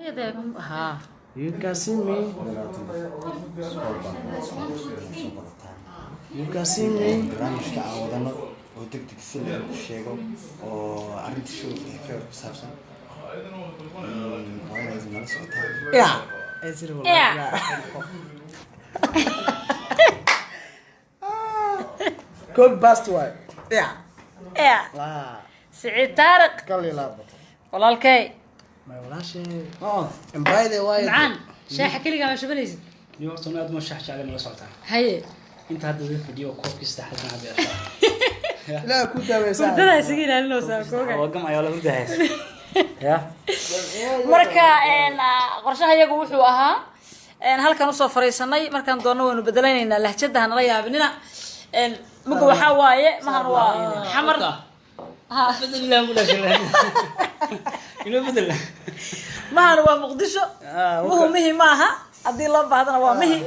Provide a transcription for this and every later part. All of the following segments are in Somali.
Ha. You can see me. You can see me. Barnaamijka aan wadano oo deg deg si lagu sheego oo arrinta showga ee ku saabsan, waa inaad nala socotaan. Yeah. Ay tiri wallahi. Yeah. Copy paste waay. Yeah. Ya. Waa. Siciid Taariq. Kal iyo laabo. Walaalkay. My walaashay. And by the way, Macaan shaaxa keligaa ma shubanaysid? Ni horta aad ma shax jecel nala socotaa. Haye. Inta hadda la fadhiyo koobkii saddexaad baan cabbi. Ilaaha ku daaweysaa. Hurdada isaga ilaalinaysaa kooga. Waa gam ayaa la hurdahays ya. Marka qorshaha iyagu wuxuu ahaa halkan usoo fariisanay, markaan doonno waynu bedelanaynaa lahjada, hanala yaabinina. Muga waxaa waaye mahan waa Xamar. Ha. Bedel ilaa ku dhashay inoo bedel. Mahan waa Muqdisho. Muhu mihi maaha, haddii loo baahdana waa mihi.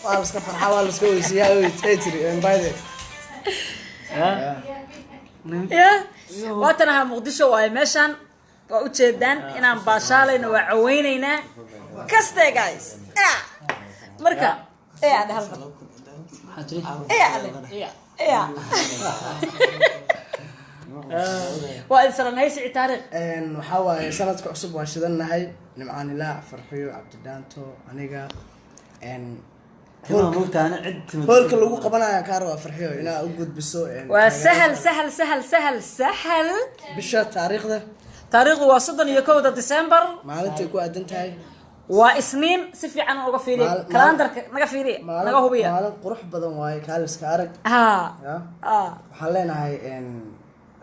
Waa la iska farxaa, waa la iska weysiiyaa, ay tiri. And by the Ya, waatan ahaa Muqdisho waaye meeshaan, waa ujeedaan inaan baashaalayno, waa caweynaynaa kaste guys. Ya. Marka adhe hal mar. Maxaa tiri? Adhe. Ya. Ya, waa idin salanhay, Siciid Taariikh. Waxaa waaye sanadka cusub waan shidannahay, Nimcaan Ilaac, Farxiyo Cabdidaanto, aniga Timaha moogtaana cid timid. Hoolka lagu qabanaya kaa rabaa, Farxiyo, inaa u gudbiso. Waa sahal sahal sahal sahal sahal. Bisha taariikhda? Taariikhdu waa 31-da December. Maalintay ku aadan tahay? Waa Isniin. Si fiican uga fiiriya kalandarka, naga fiiriya, naga hubiya. Maalin qurux badan waaye, kaaliska arag. Ha. Ya. Ha. Waxaan leenahay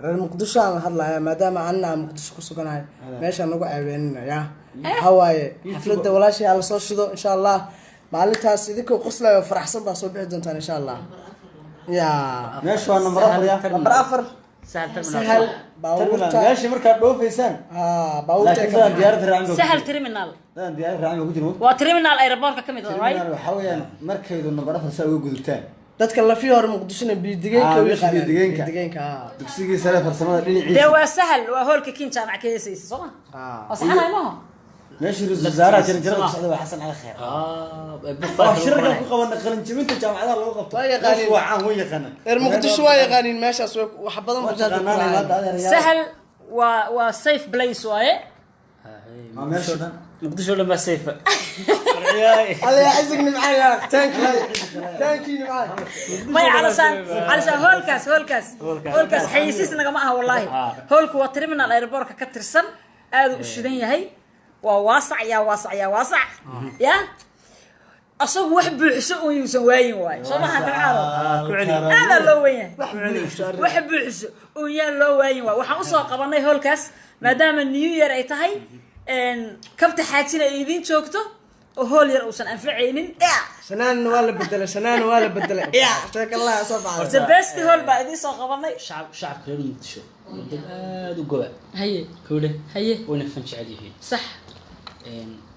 reer Muqdisho aan la hadlaya, maadaama anina aan Muqdisho ku suganahay, meeshaan nagu ceebeenina. Ya, waxaa waaye xafladda walaashay ha lasoo shido insha Allah. Maalintaas idinkoo qoslayo oo faraxsan baa soo bixi doontaan insha Allah. Ya. Meesha waa number 4 ya. Number 4. Sahal Terminal. Sahal baabuurta. Meesha markaad dhoofaysaan. Ha, baabuurta laakiin dadaan diyaarad raacin baa ku Sahal jiro. Terminal. Dadaan diyaarad raacin baa ku jiro. Waa terminal airportka ka mid ah, right? Terminal waxaa weeyaan markaydu number 4 saa uga gudubtaan. Dadka lafii hore Muqdishona biyo-digeenka Ah, u meesha yaqaanaan. biyo-digeenka. Biyo-digeenka, ha. Dugsigii sare farsamada Dee dhinaciisa. waa Sahal, waa hoolka Kin Jaamac ka heesaysa, soo ma? Ah. Waa saxanahay maaha? Meeshii ra-iisul wasaaraha jaranjarada ku socda waa Xasan Cali Kheer. Ah. Waa shirarka ku qaban qalin jebinta jaamacadaha lagu qabto. Waa yaqaaniin. Meeshu waa caan, way yaqaanaan. Reer Muqdisho waa yaqaaniin meeshaas, wax badan Waa bajaaj ku taqaanaan lahayn. maanta adeerayaal. Sahal waa safe place waaye. Waa meesha dhan. Muqdisho dhan baa safe. Alla yaa cizig Nimcaan, yaa thank you, thank you Nimcaan. Maya, calashaan hoolkaas xayeysiis nagama aha wallahi. Hoolku waa terminal airportka ka tirsan, aad u shidan yahay, waa waasac, yaa waasac, yaa waasac, ya asagu wax buuxso uun yuusan waayin waayo, soo maha Nimcaano? Ku celi. Aadaa loo wen yahay, wax buuxso uun yaan loo waayin waayo. Waxaan usoo qabanay hoolkaas maadaama New Year ay tahay, kabta xaajina ay idiin joogto oo hool yar uusan anfacaynin. Shanaanna waa la bedelay, shanaanna waa la bedelay, ya sheekallaha soo baxday. The best hall baa idiin soo qabanay. Shacabka reer Muqdisho waa dad aada u goba. Haye. Kowle. Haye. Wayna fan jecel yihiin. Sax.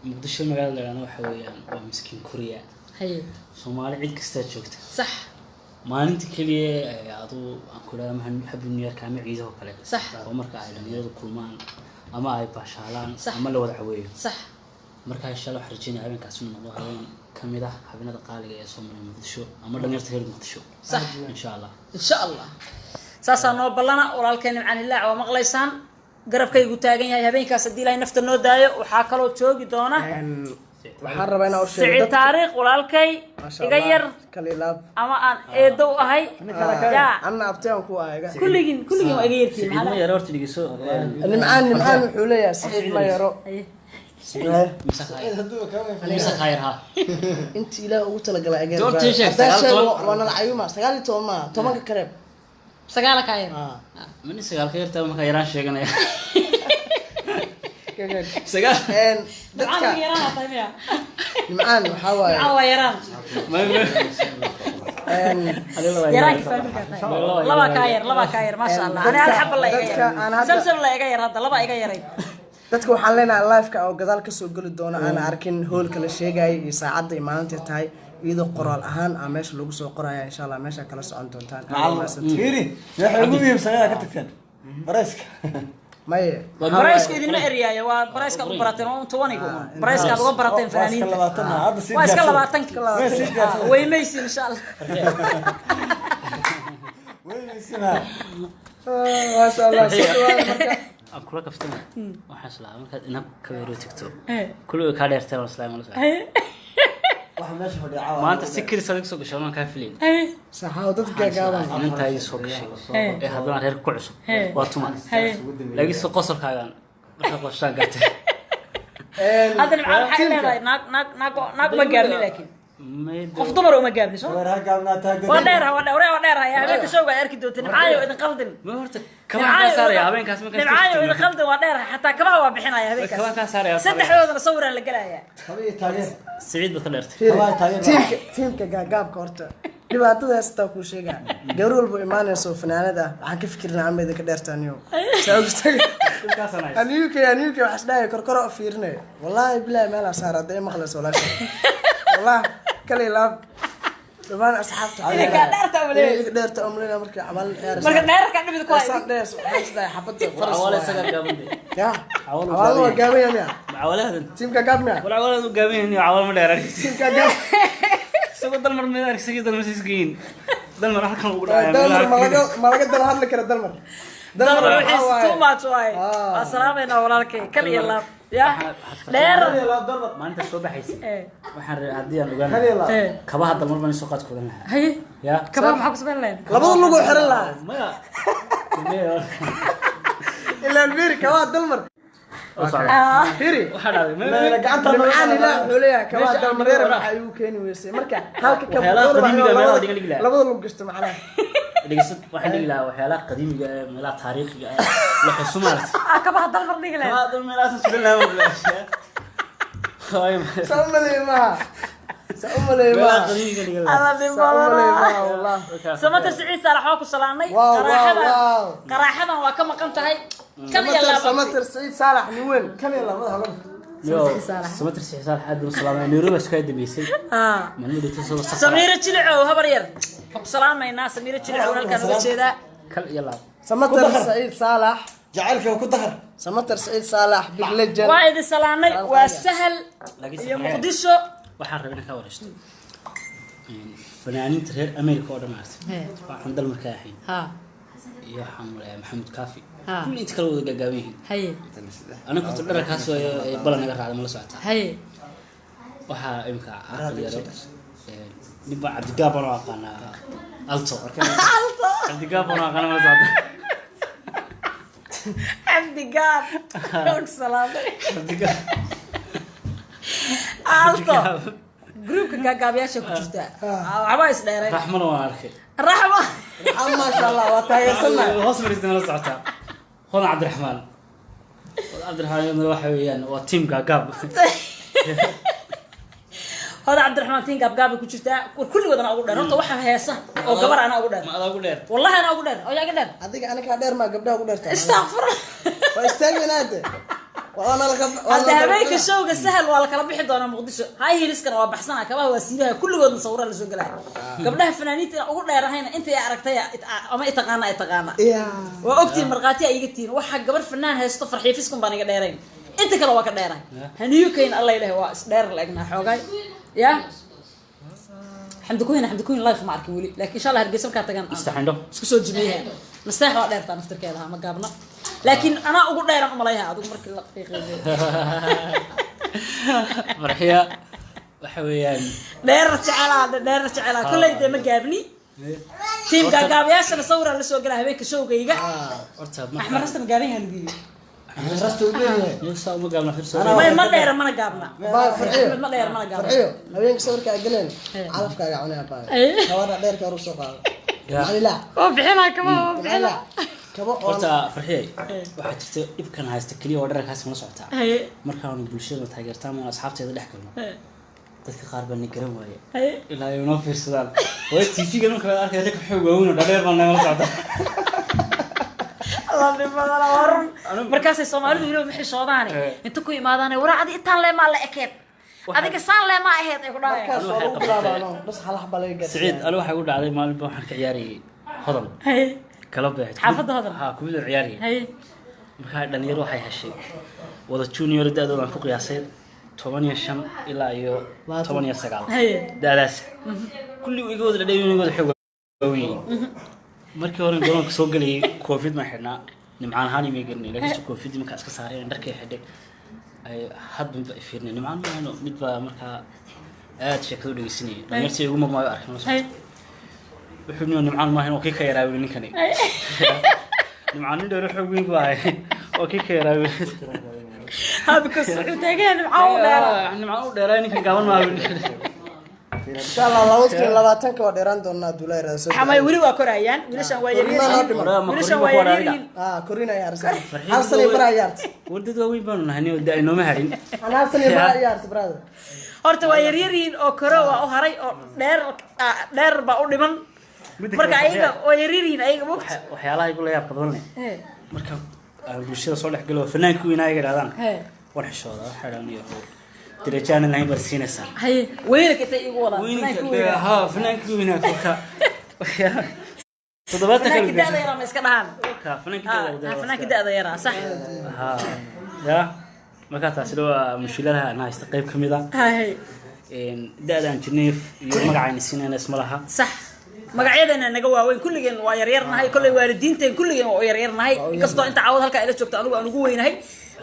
Muqdisho magaalada la yidhahdo waxa weeyaan waa miskiin Kuriya. Haye. Soomaali cid kastaa joogta. Sax. Maalinta keliya ee aduu aan ku idhahdo maha happy new yearka ama ciidaha oo kale. Sax. Oo marka ay dhalinyaradu kulmaan ama ay baashaalaan Sax. ama la wada caweeyo. Sax. Marka insha Allah waxaan rajeynaya habeenkaas inuu noqdo habeen kamid ah habeenada qaaliga ee soo maray Muqdisho ama dhalinyarta reer Muqdisho. Sax. Insha Allah. Insha Allah saasaa noo ballana. Walaalkeen Nimcaan Hilaac waa maqlaysaan, garabkaygu taagan yahay habeenkaas haddii Ilaahay nafta noo daayo. Waxaa kaloo joogi doona Waxaan rabaa inaan u sheego Siciid dadka Taariikh, walaalkay Masha iga Allah, yar kal iyo laab. ama aan eedo u ahay ya. Anna abtayaan ku ahay. Kulligiin waa iga yartihiin. Siciid ma yara horta, dhegeyso. Nimcaan, Nimcaan wuxuu leeyahay Siciid ma yaro. Haye. Mise khayr ha. Intii Ilaah ugu talagalay ageer. Doorta ii sheeg, haddaan 19. sheego waa nala cayuma. 19 maaha, 10-ka kareeb. Sagaala kaa yar. Ma nin 9 ka yartaa markaa yaraan sheeganaya 9. Dadka Nimcaan yaraan tahay miya? Nimcaan waxaa waaye Nimcaan waa yaraan. Yaraanka faamilka tahay, laba kaa yar, laba kaa yar, maasha Allah. Ani hal xaba la iga Dadka yar. aan hadda- Samsam la iga yar, hadda laba iga yaray. Dadka waxaan leenahay liveka oo gadaal kasoo geli doona aan arkin hoolka la sheegayay iyo saacadda iyo maalinta tahay, iyadoo qoraal ahaan aa meesha lagu soo qoraya insha Allah, meesha kala socon doontaan. Aad Macallin, mahadsantihiin. fiiri, waxay ugu muhiimsan inaad ka tagteen barayska. Maye. Barayska idinma eryaaya, waa barayska aad u barateen, waa un 20-ga un barayska aad uga barateen Waa iska fanaaniinta. 20 hadda sii Waa iska diyaarsan. 20-kii. Way sii diyaarsan. Weymaysin insha Allah. Weymaysinaa. Maasha Allah, soo dhawaada marka. Aan kula kaftama, waxaan islahaa markaad inab kabeero tagto kulliga kaa dheertay waan islahay, mala socota. Waxa meesha fadhiya caawa. Maanta si kiris adig soo gashay waan kaa filayn. Saxaaw dadka gaagaaban. Inantaadii soo gashay ee haddana reerka ku cusub waa tuma, laakiin si qosolkaagaan markaa qoshaan gartay. Hadda Nimcaan waxay leedahay naag naag naag naag uma gaabni, laakiin qof dumar uma gaabni soo. Weer ha gaabnaa taagan. Waa dheer, waa dheer, waa dheer. Habeenka showga ay arki doonta Nimcaayo idin qaldin. Ma horta kabaan kaa saaraya habeenkaas markaas. Nimcaayo idin qaldin, waa dheer, xataa kabaha waa bixinaya habeenkaas. Kabaan kaa saaraya. Saddexdoodana sawiraan la gelayaa. Kaba iyo taageer. Siciid baad ka dheertay. Kabaha taageer. Tiimka gaagaabka horta dhibaatada heystaa kuu sheegaa, gabar walba imaanaysa oo fanaanad ah waxaan ka fikirnaa ama idinka dheertaaniyo saa ogtay. Aniyuka waxaa isdhahaya korkoro u fiirinayo, wallaahi bilahi meelaa saara hadday maqlayso walaasha, wallahi kale laab dhammaan asxaabta. Inay kaa dheerta umaleynaysa. Inay iga dheerta umaleynaya markii camal ciyaaraysa. Marka dheerarka dhibid ku Saan hay. dhees waxaan isdhahay xabadda faras Cawaale waaye. isagaa gaaban de. Ya. Cawaale Cawaale waa gaaban yahay miya? Cawaalehadan. Tiimka gaab miya? Wal cawaalehadan u gaaban yahay, cawaale ma dheeraan. Tiimka gaab. Isagoo Dalmar meel arag, isagii Dalmar siis geyin, Dalmar halkan ugu dhacaya. Dalmar malaga daba hadli kara Dalmar. Dalmar waxaa wixiis waaye- too much waaye. Ah. Waa salaamaynaa walaalkay, kal iyo laab ya dheerar. Maalinta soo baxaysa Eh. waxaan rabay haddii aan ogaan Kaliya laab. Eh. kabaha Dalmar baan soo qaad kudan lahaa. Haye. Ya. Kabaha maxaa ku samayn lahayn? Labada luguu xiran lahaa. Maya. Ilaan fiiri kabaa Dalmar. Fiiri. Waxaa dhacday Gacanta. Nimcaan ilaa wuxuu leeyahay kabaa Meesha Dalmar yar maxaa igu keeni weysay marka halka kab Waxyaalaha dhowr qadiimiga wax meelaha dhigi lahaa. labada lug gashto macnaha. Dhegeyso, waxaan dhigi lahaa waxyaalaha qadiimiga ee meelaha taariikhiga ah la xuso maaragtay. Ah, kabaha Dalmar dhigi lahayn. Kabaha Dalmar meelahaas sugan lahaa waa bilaash. Saa u maleeyay maaha, saa u maleeyay Meelaha maaha. qadiimiga dhigi lahaa. Alla Saa u maleeyay maaha dhibadana. wallah. Samatar Siciid Saalax waa ku salaamnay. Wow, wow, Qaraaxadan wow. qaraaxadan waa ka maqan tahay, kal iyo Samatar laab. Samatar Saciid Saalax nin weyn. Kaliya laab madaxa laga. Yo, Samatar Siciid Saalax aad baan u salaamay. Nairobi isku dambeysay. Ah. Maalmo dhigta soo safar. Samiiro Jilicow habar yar waa ku salaamaynaa, Samiiro Jilicow halkaan uga jeedaa. Kal iyo laab. Samatar Saciid Saalax. Jacaylka ku dahar. Samatar Saciid Saalax big legend. Waa idin salaamnay, waa Sahal Laakiin iyo Safar- Muqdisho. Waxaan rabay inaan ka waraysto fanaaniinta reer America oo dhan maaragtay, waxaan Dalmar ka ahayn ha iyo waxaan maleeyaa Maxamed Kaafi, Ha. kulli inta kale wada gaagaaban yihiin. Haye. Aniga horta dhararkaas waayo ee balan naga raacda, mala socotaa? Haye. Waxaa imika caqli yaro nin baa Cabdigaab baan u aqaanaa, alto Cabdigaab baan u aqaanaa, mala socota? Cabdi Gaab waa ku salaamay. Cabdigaab. Alto groupka gaagaabayaasha ku jirta waxbaa is dheeray. Raxmana waan arkay. Raxma. Ah, maasha Allah, waa taageersannahay. Hoos fadhiista, mala socotaa? Hodan Cabdiraxmaan, Hodan Cabdiraxmaan iyaduna waxa weeyaan waa team gaagaab. Hoda Cabdiraxmaan tiin gaabgaabay ku jirtaa, war kulligood anaa ugu dheer horta, waxa heesa oo gabar anaa ugu dheer. Ma adaa ugu dheer? Wallahi anaa ugu dheer oo yaa iga dheer. Adiga anigaa dheer maa gabdhaha ugu dheertaa? Istakfur. Waa istaagayna hadde, waa nala Hadda habeenka showga Sahal waa la kala bixi doonaa Muqdisho, high heelskana waa baxsanaa, kabaha waa siibaha, kulligoodna sawirraa lasoo gelaya. Gabdhaha fanaaniinta inaan ugu dheerahayna intay aragtay ama itaqaana itaqaana ya. Waa ogtihiin, markhaati ay iga tihiin, waxa gabar fanaan haysto Farxiifiskun baan iga dheerayn, inta kale waa ka dheerahay. Haniyukayn alla ilaah waa isdheer la egnaa xoogaay ya Xamdi Kuhin, Xamdi Kuhin life ma arkin weli, laakiin insha Allah Hargeysa markaa tagaan Istaxindho. Isku soo jimeeyaha nasteex waa dheertaa naftirkeeda ha ma gaabna, laakiin anaa ugu dheeran umalayha adigu markii la qiiqiimeeyo. Marxiya waxa weeyaan Dheerar jecelaa, dheerar jecelaa, kolley dee ma gaabni. Tiim gaagaabayaashana sawiraa la soo galaa habeenka showgayga. Horta Axmed Rasta ma gaaban yahay lagu yiri? Rasta u dheeryahay. Yuusa uma gaabna xirso. May, ma dheera mana gaabna. Baa Farxiyo. Axmed ma dheera mana gaabna. Farxiyo, habeenka sawirka ay galeen calafkaaga cunaya baa kabaha dheerka hor usoo qaado macalilaa. Waa bixinaa kaba, waa macalilaa kabo oo Horta Farxiyay, waxaa jirta dhibkan haysta keliya oo dhararkaasi, mala socotaa? Haye. Markaanu bulshada taageertaan ama asxaabteeda dhex galno, dadka qaar baa na garan waaye Haye. ilaa ay noo fiirsadaan, waayo TV-ga marka la arkay rag xoog waaweyn oo dhadheer baan mala socda. La dhimadana waa run, markaasay Soomaalidu weliba maxay soodaane inta ku imaadaane waraa adi intaan leemaa la ekeed, adiga saan leemaa aheyd ay ku dhahayaan. Markaas waa lagu bilaabaano dhas halax baa laga Siciid gaarsiiyaa. anigu waxay ku dhacday maalin ba waxaan ka ciyaarayay Hodan Haye. kala beexid. Xaafadda Hodan? Ha, kubida ciyaarayay. Haye. Markaa dhalinyaro waxay heshay wada junior, da-dooda aan ku qiyaasay 15 ilaa iyo 19. Haye. Da-daas kulli iga wada dhadhay, iga wada xoog waaweyn yihiin. Markii hore garoonka soo gelayay koofid ma xidhnaa, Nimcaan ahaan imay gelinay, laakiinse koofidii markaa iska saareen, dharkay xidhay ay hadba midba ay fiirinay, Nimcaan maahano, mid baa markaa aad sheekada u dhegeysanayay, dhalinyartii igu murmaayo arkin. Haye. Wuxuu niyo Nimcaan maahan, oo kii ka yaraa weli ninkani. Nimcaan nin dheer xoog weyn buu ahay, oo kii ka yaraa weli. Ha, because wuxuu taagan yahay Nimcaan u dheeraa. Nimcaan u dheeraa, ninkan gaaban maa weli. Insha Allah 2020-ka waa dheeraan doonaa hadduu Ilaahay soo. Xamay weli waa korayaan wiilashan, waa Korriin noo yaryar. dhiman. Wiilashan waa yaryar. Ah, korriin ay arsa. Hal sano iyo bar ciyaarta. War dad waaweyn baanu nahay, nin da inooma hadhin. Ana hal sano iyo bar ciyaarta, brother. Horta waa yaryar yihiin oo koro waa u haray oo dheer dheer baa u dhiman. Midda marka kale, ayaga waa yaryar yihiin ayaga, mogt. Waxyaalaha igu la yaabka badan leh, marka aan bulshada soo dhex galo, fanaanka weynaa iga idhahdaan, waan xishooda, waxay dhahaan iyo darajaanan lahayn baad siinaysaa. Haye, weynaka intay igu wadaan. Weynka fanaanka weynaa. Ha, fanaanka weynaa kolka 70 fanaanka kale. Da'da yaraa ma iska dhahaan? Kolka fanaanka da'da. Ha, fanaanka da'da yaraa, sax. Ha ya, marka taasina waa mushkiladaha aan haysta qayb ka mid ah. Haye. Da-daan jirnay iyo magacayna siinayna isma laha. Sax, magacyadana naga waaweyn, kulligeen waa yaryarnahay. Kolley waalidiinteen kulligeen waa u yaryarnahay, inkastoo inta caawad halkaa ila joogto anigu aan ugu weynahay,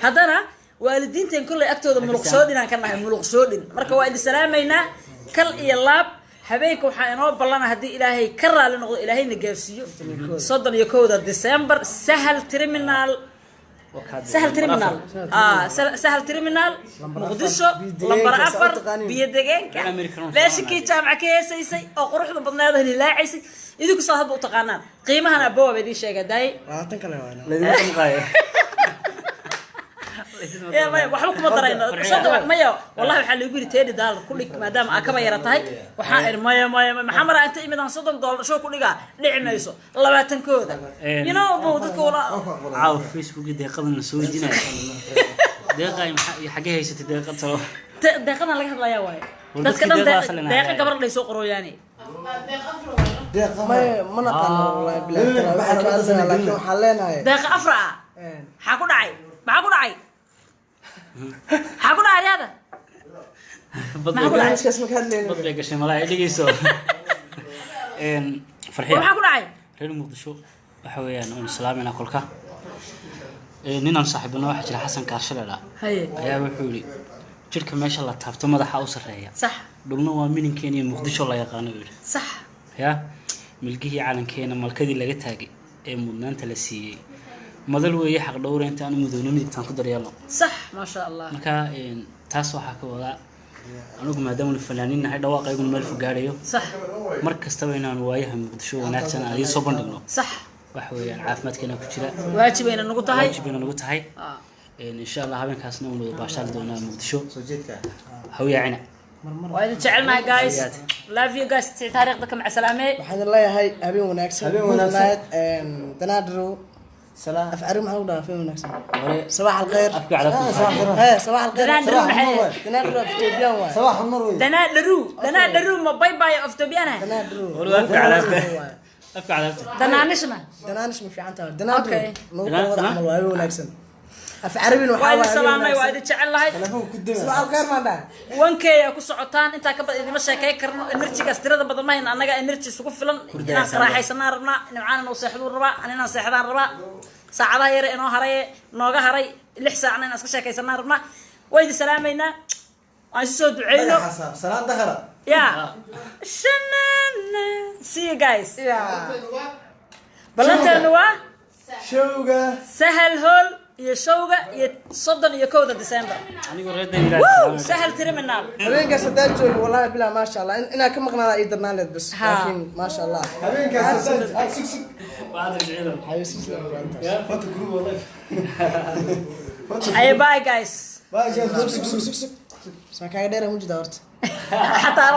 haddana waalidiinteen kolley agtooda muluq soodhin aan ka nahay, muluq soodhin. Marka waa idin salaamaynaa kal iyo laab. Habeenka waxaa inoo ballana, haddii Ilaahay ka raali noqdo, Ilaahayna gaarsiiyo, 31-da December, Sahal Terminal, Sahal Terminal, Sahal Terminal, Muqdisho, lambar Biyo 4. Taqaaniin. Biyo degeenka. American. Meesha kii jaamaca ka heesaysay oo quruxda badneed oo hilaacaysay, idinku soo hadba u taqaanaan. Qiimahan abba waa idiin sheega daay. 20 kale waa. Laydinma damqaayo. Ya, maya, waxba kuma darayno. 30 maya, wallahi waxaa lagu yiri $30 ku dhig maadaama aa kaba yara tahay. Waxaa iri maya, maya, maya, maxaa maraa inta imid aan $30 show ku dhigaa? Dhici mayso 20-kooda. You know bu dadka wala Caawa Facebook deeqadan la soo weydiinaya, deeqa iyo xaggee haysatay deeqa talo? Deeqadan laga hadlayaa waaye. War dadka dadkii dhan deeqdaas la deeqa nahaya. Gabar dhay soo qorooyaane. May, ma naqaano wallahi bilahi taala waxaan ka hadlaynaa, laakiin waxaan leenahay Deeqa afra ah. Maxaa ku dhacay? Maxaa ku dhacay? Maxaa ku dhacay riyaada? Bad Maxaa ku dhacay? Barnaamijkaas ma ka hadlayno. Bad bay gashay malaa, dhegeyso. War Farxiya. Maxaa ku dhacay? Reer Muqdisho waxa weeyaan oonu salaamayna kolka. Ninaan saaxiibana waxaa jira, Xasan Kaarshe la dhaa, Haye. ayaa wuxuu yidhi jirka meesha la taabto madaxa u sarreeya, dhulna waa mininkeena iyo Muqdisho la yaqaano, buu yidhi. Ya milgihii calankeena malkadii laga taagay ee mudnaanta la siiyey, madal weeye xaq dhowra inta aanu mudowno midigtaan ku daryeelno. Sax, maasha Allah. Marka taas waxaa ka wadaa anigu, maadaamanu fanaaniin nahay, dhawaaqayguna meel fog gaadhayo, mar kastaba inaanu waayaha Muqdisho wanaagsan aan idiin soo bandhigno. Waxa weeyaan caafimaadkeena ku jira. Waajibayna nagu tahay. Waajibayna nagu tahay. Insha Allah habeenkaasna waynu wada baashaali doonaa Muqdisho. Hawyaacina. Waa idin jecelnahay, guys. Love you guys. Taariikhda ka macasalaamee. Waxaan idin leeyahay habeen wanaagsan. Habeen Good wanaagsan. night. Danaadrow. Salaam. Af carabi maxaa lagu dhahaa habeen wanaagsan? Hore. صباح الخير. Afka carabta. ايه، صباح الخير. Danaadrow maxay? Danaadrow af Ethiopian waay. صباح النور wey. Danaa dharu, danaa dharu, ma bye bye of Ethiopiana? Danaadrow. Hore afka carabta, afka carabta. Danaanishna. Danaanish ma fiican tahay danaadrow. Okay. Nagu kala wada camal waa habeen wanaagsan af carabina. Waa Waxaa idin waay habeen salaamay, waa wanaagsan. idin jecelahay. Telefoon ku dima. صباح الخير maan dhahay. 1K aa ku socotaan, intaa ka badan idima sheekay karno. Energygaas tirada badan ma hayna annaga, energy isugu filan inaan qaraaxaysanaan rabnaa. Nimcaan inuu seexduu rabaa, an inaan seexdaan rabaa. Saacadaha yare inoo haray, nooga haray 6 saacna, inaan iska sheekaysanaan rabnaa. Waa idin salaamaynaa, aan isu soo duceyno. Salaan dakhala. Ya shanana, see you guys. Ballanteenu waa showga Sahal Hall iyo showga iyo 31-da December. Anigoo reer Dayniile. Woo! Sahal Terminal. Habeenkaas haddaan joogo, wallahi bilaa, maasha Allah, inaan ka maqnaada ii darnaan leed bas. Ha. Laakiin maasha Allah. Habeenkaas sug sug. Xayeysiis. Photo group wallahi. Ay, bye guys. Bye guys. Sug sug sug sug, saan kaaga dheera mujida horta. Xataa.